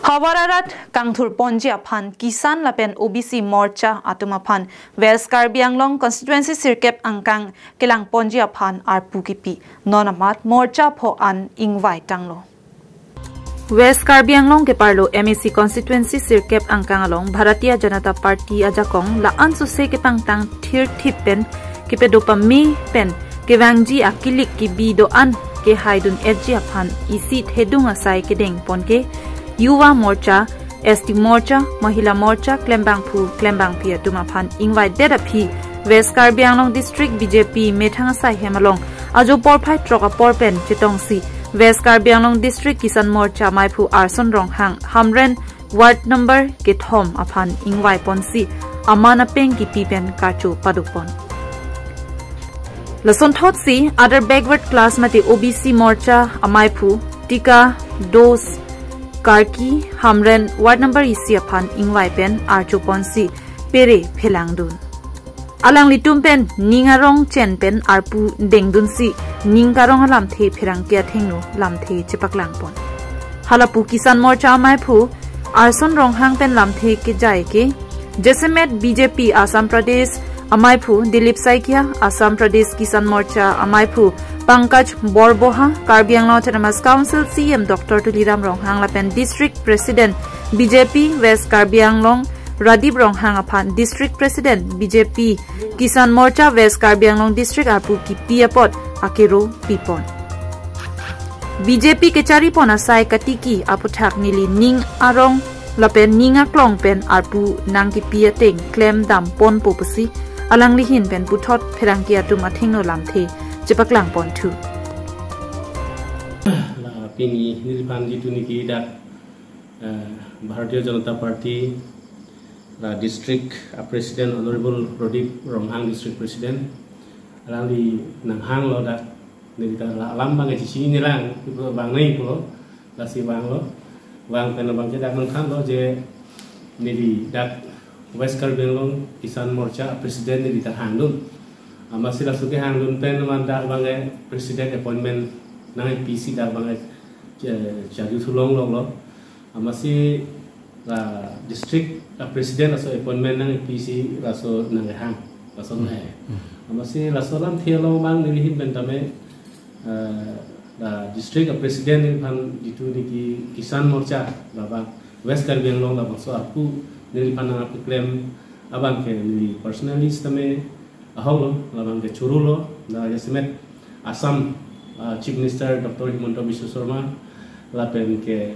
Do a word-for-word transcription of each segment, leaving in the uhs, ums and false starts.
Havar arat kangthur ponji aphan Kisan lapen O B C Morcha atum aphan West Karbi Anglong constituency sirkep angkang kelang ponji aphan arpu kipi. Non amat morcha pho an ingvai tanglo. West Karbi Anglong keparlo M A C constituency sirkep angkang along Bharatiya Janata Party ajakong la-an sose kepangtang thirthip pen kepedo pame pen kevangji akilik kibi do-an kehaidun etji aphan isi thedung asai kedeng ponke Yuva Morcha, S T Morcha, Mahila Morcha, klembangphu klembangpi atum aphan ingvai det aphi West Karbi Anglong District B J P methang asai hem along ajo porphai throk apor pen chetongsi West Karbi Anglong District Kisan Morcha maiphu Arson Ronghang Hamren ward number kethom aphan ingvai ponsi aman apeng kipi pen kacho padopon. Lasonthotsi other backward class mate O B C Morcha amaiphu Tika Dos Karki Hamren ward number isi aphan ingvai pen archo ponsi pere phelangdun. Alanglitum pen ning arong chen pen arpu dengdunsi ning karong alamthe pherangke athengno lamthe chepaklang pon. Halapu Kisan Morcha amaiphu Arson Ronghang pen lamthe kejai ke jasemet B J P Assam Pradesh amaiphu Dilip Saikia, Assam Pradesh Kisan Morcha amaiphu Pankaj Borboha, Karbi Anglong Autonomous Council C E M Doctor Tuliram Ronghang lapen District President B J P West Karbi Anglong Radip Ronghang aphan District President B J P Kisan Morcha West Karbi Anglong District arpu kipi apot akero pipon. B J P kechari pon asai katiki aputhak neli ning arong lapen ning aklong pen arpu nangkipi ateng klem dam ponpo pusi alangli ahin pen puthot pherangke atum athengno lamthe chepaklang ponthu. La pini neliphan jitu niki dak, eh, Bharatiya Janata Party la District, ah, President Honorable Radip Ronghang, District President, alangli nanghanglo dak neli ta la alam abang kachini lang, ipu abang nai pulo, lasi vanglo, vang pen abang ke dak nangthanlo je neli dak West Karbi Anglong Kisan Morcha President neli ta hangdun. Amatsi laso kehangdun pen man dak abang ke President appointment nangpisi dak abang ke, eh, chari thulong longlo. Amatsi la District, ah, President laso appointment nangpisi laso nanghang. Laso Hmm. nai. Hmm. Amatsi laso lamthe along abang neli ahin pen tame, eh, la District, ah, President neliphan jitu niki Kisan Morcha labang West Karbi Anglong labangso arpu neliphan nangpaklem abang ke neli personally tame ahoklo, labang ke chorolo, la jasemet Assam, ah, Chief Minister Doctor Himanta Biswa Sarma, lapen ke,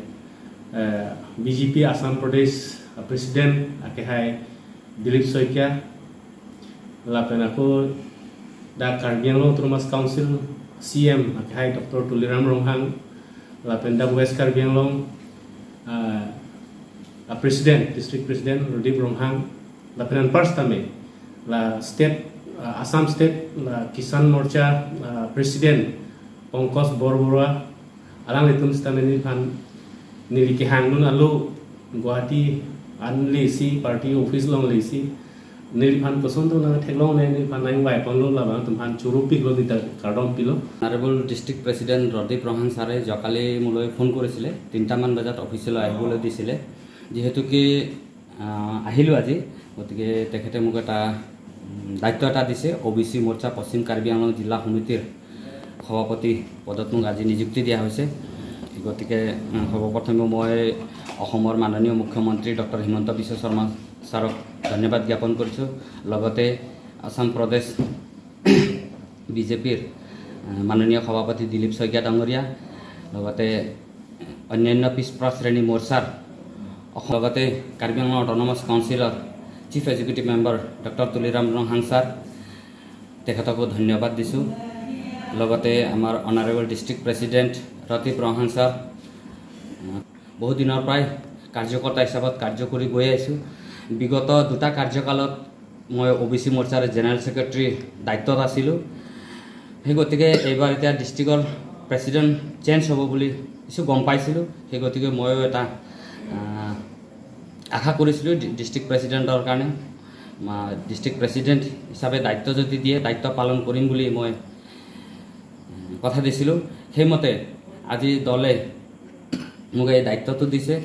eh, B J P Assam Pradesh, ah, President akehai Dilip Saikia, lapen ako dak Karbi Anglong Autonomous Council C E M akehai Doctor Tuliram Ronghang, lapen dak West Karbi Anglong, ah, ah, President, District President Radip Ronghang, lapen anpar tame la State, ah, Assam State la Kisan Morcha, ah, President Pankaj Borboha, alanglitum sitame neliphan neli kehangdun alo Guwahati an lesi party office along lesi neliphan koson to nangtheklongle neliphan nangvai ponlo labang atum aphan choro piklo neli ta kardom pilo. Honorable District President Radip Ronghang ছাৰে যোৱাকালি মোলৈ ফোন কৰিছিলে, তিনিটামান বজাত অফিচলৈ আহিবলৈ দিছিলে। যিহেতুকে আহ, আহিলোঁ আজি। গতিকে তেখেতে মোক এটা, উম, দায়িত্ব এটা দিছে। অ বি চি মৰ্চা পশ্চিম কাৰ্বি আংলং জিলা সমিতিৰ সভাপতি পদত মোক আজি নিযুক্তি দিয়া হৈছে। গতিকে, উম, সৰ্বপ্ৰথমে মই অসমৰ মাননীয় মুখ্যমন্ত্ৰী ডক্টৰ হিমন্ত বিশ্ব শৰ্মা ছাৰক ধন্যবাদ জ্ঞাপন কৰিছোঁ। লগতে আছাম প্ৰদেশ বি জে পিৰ, আহ, মাননীয় সভাপতি দিলীপ শইকীয়া ডাঙৰীয়া, লগতে অন্যান্য পিছপৰা শ্ৰেণী মৰ্চাৰ অস-, লগতে কাৰ্বি আংলং অট'নমাছ কাউন্সিলৰ chief executive member doctor Tuliram Ronghang sir, তেখেতকো ধন্যবাদ দিছোঁ। লগতে আমাৰ honourable district president Ratip Ronghang sir, আহ, বহু দিনৰ পৰাই কাৰ্যকৰ্তা হিচাপত কাৰ্য কৰি গৈ আহিছোঁ। বিগত দুটা কাৰ্যকালত মই অ বি চি মৰ্চাৰ জেনেৰেল ছেক্ৰেটাৰী দায়িত্বত আছিলোঁ। সেই গতিকে এইবাৰ এতিয়া ডিষ্ট্ৰিক্টৰ প্ৰেচিডেণ্ট চেঞ্জ হ'ব বুলি কিছু গম পাইছিলোঁ। সেই গতিকে ময়ো এটা, আহ, আশা কৰিছিলোঁ ডি-, ডিষ্ট্ৰিক্ট প্ৰেচিডেণ্টৰ কাৰণে। মা-, ডিষ্ট্ৰিক্ট প্ৰেচিডেণ্ট হিচাপে দায়িত্ব যদি দিয়ে, দায়িত্ব পালন কৰিম বুলি মই, উম, কথা দিছিলোঁ। সেইমতে আজি দলে মোক এই দায়িত্বটো দিছে।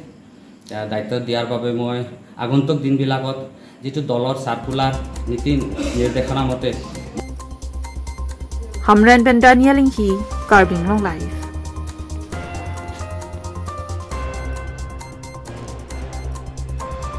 এ, দায়িত্ব দিয়াৰ বাবে মই আগন্তুক দিনবিলাকত যিটো দলৰ চাৰ্কুলাৰ, নীতি নিৰ্দেশনা মতে Hamren pen Daniel Inghi, Karbi Anglong Live.